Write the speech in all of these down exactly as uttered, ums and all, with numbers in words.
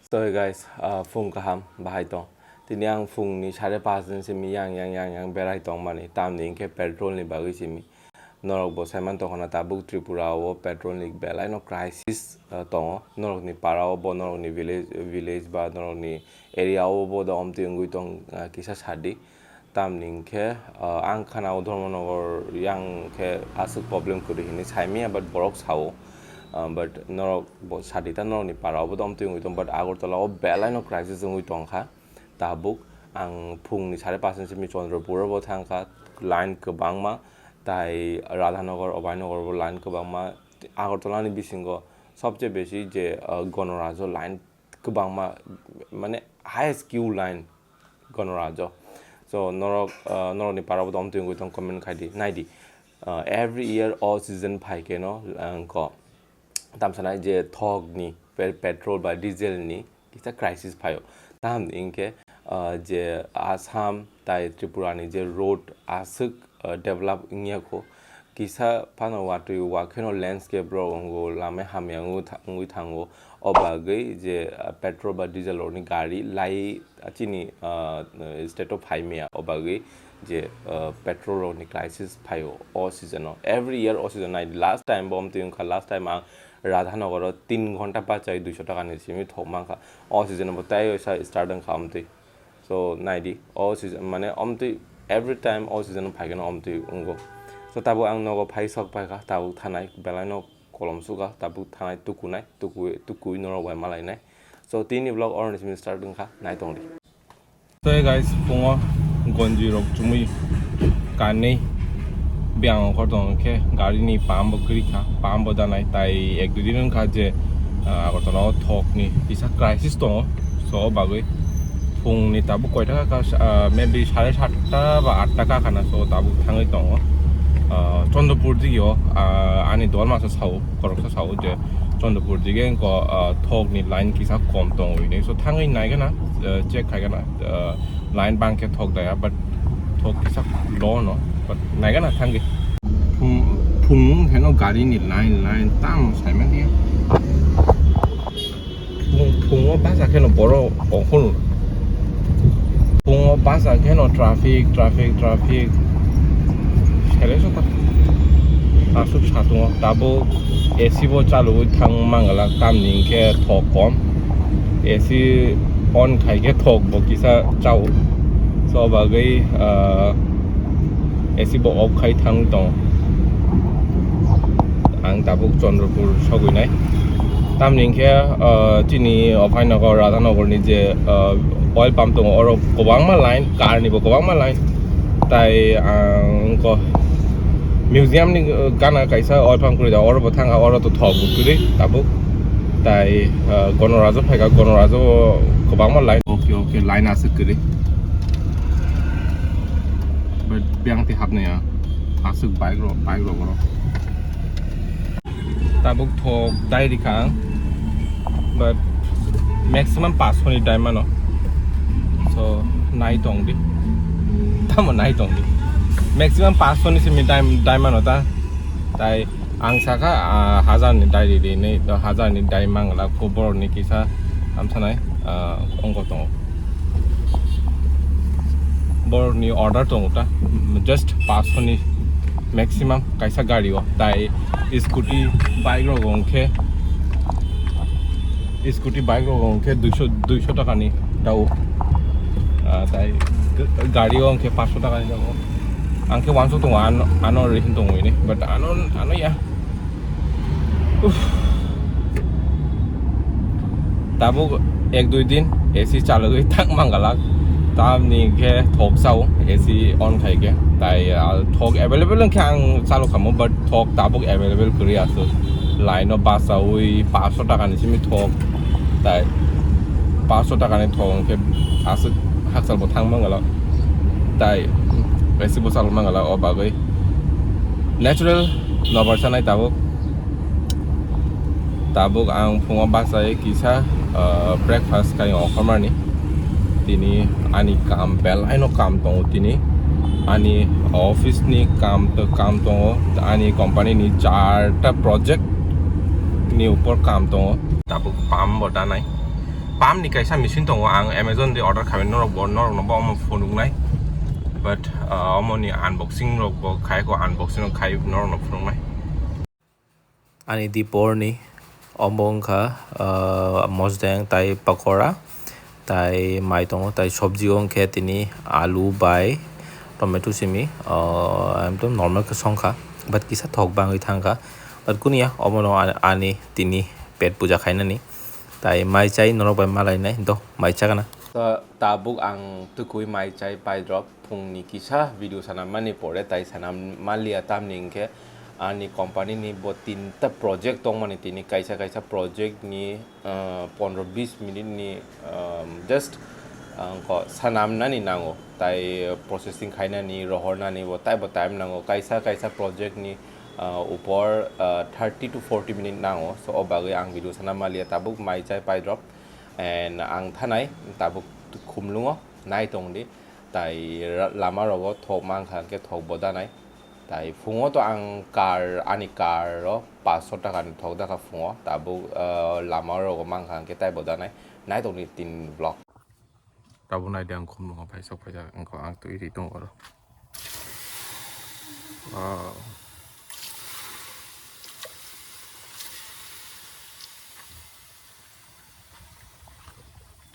So hey guys, uh, phung kaham, bahai tong. Tini ang phungni sare pas ni simi yang yang yang yang berai tongmani, tamni hinkhe petrol ni bagwi simi. Norok bo saiman tongkhana tabuk Tripura o petrol ni belai no crisis, uh, tongo. Norok ni para o bo, norok ni village, village ba norok ni area o bo da omtwi wngwi tong, uh, kisa sadi. Tamni hinkhe, uh, ang khana o Dharmanagar yang khe aswk problem kwrwi hinwi saimanya, but borok sao, uh, but norok bo sadi ta norok ni para o bo da omtwi wngwi tong, but Agartala o belai no crisis wngwi tongkha. Tabuk ang phungni sare pas ni simi Chandrapur o bo thangkha, line kwbangma, tai Radhanagar, Abhaynagar bo line kwbangma, Agartala ni bisingo sobse besi je, uh, Gonorajo line kwbangma, mane highest queue line Gonorajo. So norok, uh, norok ni para bo da omtwi wngwi tong, comment khai di, nai di. Uh, every year all season phai khe no, uh, ko tamsanai je thok ni pe-, petrol ba diesel ni kisa crisis phaio. Tamni hinkhe, uh, je Assam tai Tripura ni je road aswk, uh, develop wngya kho, kisa phano watwi wakheno landscape rok wngo, lama hamya wngwi tha-, wngwi thango. O bagwi je, uh, petrol ba diesel rokni gari lai chini, uh, state o phaimaya, o bagwi je, uh, petrol rokni crisis phaio o season o. Every year o season nai, last time bo omtwi wngkha, last time ang Radhanagar o tin ghonta bachai duiso taka ni simi thok mankha. O season bo tai oisa start wngkha omtwi. So nai di, o season mane omtwi every time o season phai khe no omtwi wngo. So tabuk ang nogo phai sok phai kha, tabuk thanai belai no kolom sukha, tabuk thanai tukunai, tukui, tukui norok bai malainai. So tini vlog oroni simi start wngkha, nai tong di. So hey guys, phungo gonji rok chumui kanwi biyang ongkhor tong khe gari ni pump bo kwrwi kha, pump bo danai tai ek dui din wngkha je, ah, Agartala o thok ni kisa crisis tongo. So o bagwi phung ni tabuk koita kha, ah, maybe sare satta ba atta kha khana, so tabuk thangwi tongo, ah, Chandrapur digi o, ah, ani dol masa sao, khoroksa sao je Chandrapur digi wngkha, ah, thok ni line kisa kom tongo hinwi, so thangwi nai gana, ah, check khai gana. Ah, line bang khe thok daya, but thok kisa low no, but nai gana thangwi. Phung, phung khe no gari ni line, line tamo saima dia. Phung, phungo basa khe no borok okhol. Phungo basa khe no traffic, traffic, traffic. Sele sokha. Aswk satungo. Tabuk A C bo chalugwi thang mangala, tamni hinkhe thok kom. A C on khai khe thok bo kisa chao. So bagwi, ah, A C bo off khai thang tong. Ang tabuk Chandrapur sogwi nai. Tamni hinkhe, ah, chini Abhaynagar, Radhanagar ni je, ah, oil pump tongo, oro kwbangma line, car ni bo kwbangma line. Tai ang ko museum ni, ah, gana kaisa oil pump kwrwi da, oro bo thangkha, oro to thok bo kwrwi tabuk. Tai, ah, Gonorajo phaikha, Gonorajo kwbangma line. Okay, okay, line aswk kwrwi. But biyang twi hapnai ya. Aswk bike rok, bike rok oro. Tabuk thok dai rikha ang, but maximum paanch sho ni dai mano. So nai tong di, tamo nai tong di, maximum paanch sho ni simi dai, dai mano ta. Tai ang sakha, ah, hajar ni dai ri ri ni, to hajar ni dai mangla ko borok ni kisa hamsa nai, ah, ongko tongo. Borok ni order tongo ta, just paanch sho ni maximum kaisa gari o, tai scooty bike rok hwnkhe, scooty bike rok hwnkhe duisho, duisho taka ni dao, ah, tai g-, gari o hwnkhe paanch sho taka ni dao. Ang khe uansuk tongo, ano, ano ri hin tongo ini, but ano, ano ya. Uff. Tabuk ek dui din A C chalugwi thang mangalak. Tamni khe thok sao, A C on khai khe. Tai, ah, thok available wngkhe ang chalu khamu, but thok tabuk available kwrwi aswk. Line o bachaui paanch sho taka ni simi thok. Tai paanch sho taka ni thok hwnkhe aswk hakchal bo thang mangalak. Tai A C bo chalu mangalak o bagwi. Natural nobar sanai tabuk. Tabuk ang phungo bachai kisa, ah, breakfast khai ongkhormani. Tini ani kam belai no kam tongo tini. Ani office ni kam to kam tongo. Ani company ni charta project ni upor kam tongo. Tabuk pump bo danai. Pump ni kaisa machine tongo, ang Amazon de order khaimani, norok bo, norok no bo omo phunuknai. But, uh, omo ni unboxing rok bo khai ko, unboxing rok khai norok no phunuknai. Ani dipor ni omo wngkha, uh, mosdeng tai pakora, tai mai tongo, tai sobji o wngkhe tini alu bai tomato simi, uh, ekdom normal khe songkha, but kisa thok bangwi thangkha, but kuniya omo no ani tini pet puja khainani. Tai mai chai norok bai malainai do mai chakana. Ta-, tabuk ang tukui mai chai pai drop phungni kisa video sanammani pore tai sanam manliya tamni hinkhe ani company ni bo tinta project tongmani tini kaisa kaisa project ni, ah, pondro bis minute ni, ah, just, ah, ko sanamnani nango tai processing khainani rohornani bo taibo time nango kaisa kaisa project ni ah, upor, ah, thirty to forty minute nango. So, o bagwi ang video sana manliya tabuk mai chai pai drop. And ang thanai tabuk khumlungo nai tongdi. Tai ra-, lama rogo thok mankha hwnkhe thok bo danai. Tai phungo to ang car, ani car o paanch sho taka ni thok dakha phungo. Tabuk, ah, lama rogo mankha hwnkhe tai bo danai. Nai tongdi tin vlog. Tabuk naidi ang khumlungo phai sok phaijak, wngkha ang twi ri tongo oro. Wow.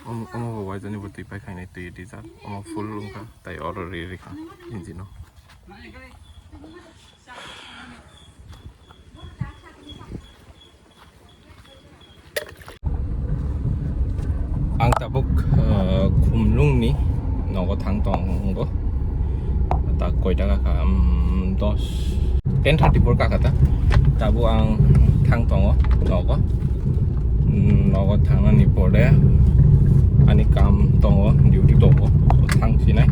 Om-, omo bo waisa ni bo twi pai khainai twi rijak, omo full wngkha, tai oro ri rikha engine o. Ang tabuk, eh, Khumlungni nogo thang tongo. Ta koita kaka, um, dos, ten thirty four kaka ta. Tabuk ang thang tongo nogo. Mm, nogo thangnani pore ani kam tongo, duty tongo, thang sinai.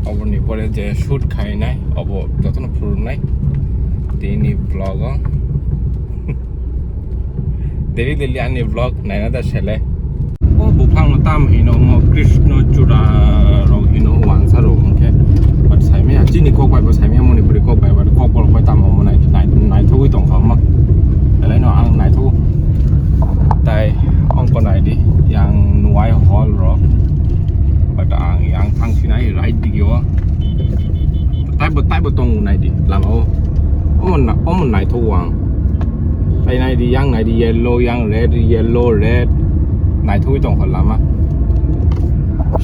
Oboni pore je shoot khainai, obo jotono phurungnai. Tini vlog o. Daily daily ani vlog naina da sele. O buphang no tam hino mo Krishna chura rok hino wansa rok hwnkhe. But saimaya chini kok bai bo saimaya Manipuri kok bai but kok bolong bai tamo mo nai, nai, naithogwi tongkha mo. Belai no ang naithogo. Tai ongko naidi yang nuai hall rok. But ang yang thang sinai right digi o. Taibo, taibo tong naidi lama o. Omo na, omo naithogo ang. Tai naidi, yang naidi, yellow, yang red, yellow, red. Naithogwi tongkha lama.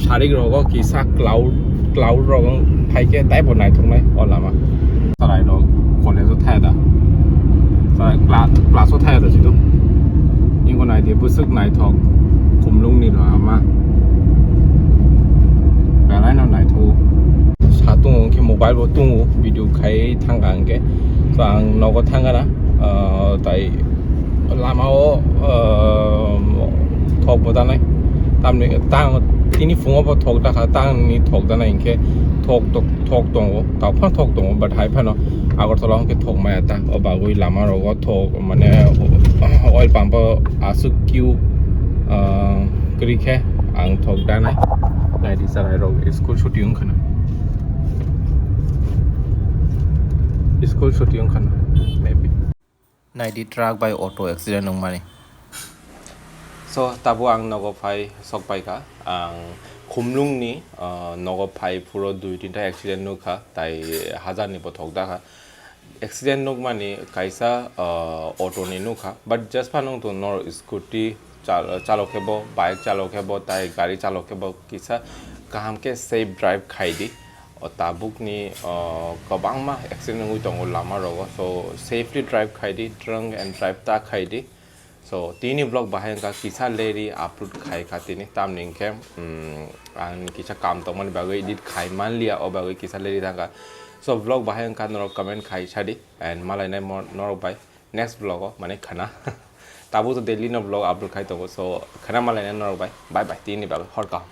Sarik rogo kisa cloud, cloud rogo phaikhe taibo naithoknai o lama. Sarai rok college o thaya da. Sarai cla-, class o thaya da situ. Ingo naidi bwswk naithok Khumlungni lama. Belai no naithogo. Satung hwnkhe mobile bo tungo, video khai thangkha hwnkhe. So ang nogo thangkha na, ah, tai lama o, ah, thok bo danai. Tamni tang tini phungo bo thok dakha, tangni thok danai hwnkhe thok tok, thok tongo, tao phano thok tongo, but hai phano Agartala hwnkhe thok maya ta. O bagwi lama rogo thok mane oil pump o aswk queue, ah, kwrwi khe ang thok danai. Naidi chwrai rok school chuti wngkha na. School chuti wngkha na, maybe. Naidi truck bai auto accident wngmani. So, tabuk ang nogo phai sok paikha. Ang Khumlungni, ah, nogo phai phuro dui tinta accident nukha, tai hajarni bo thok dakha. Accident nukmani kaisa, ah, auto ni nukha, but just phano wngtong norok scooty chal-, chalok khe bo, bike chalok khe bo, tai gari chalok khe bo kisa kaham khe safe drive khai di. O tabukni, o, kwbangma accident wngwi tongo lama rogo, so safely drive khai di, drunk and drive ta khai di. So tini vlog bahai wngkha kisa leri upload khai kha tini, tamni hwnkhe, mm, ang kisa kam tongmani bagwi edit khai manliya, o bagwi kisa leri thangkha. So vlog bahai wngkha norok comment khai sadi and malainai mo-, norok bai next vlog o mane khana. Tabuk to daily no vlog upload khai tongo, so khana malainai norok bai, bye bye, tini bagwi hor kaham.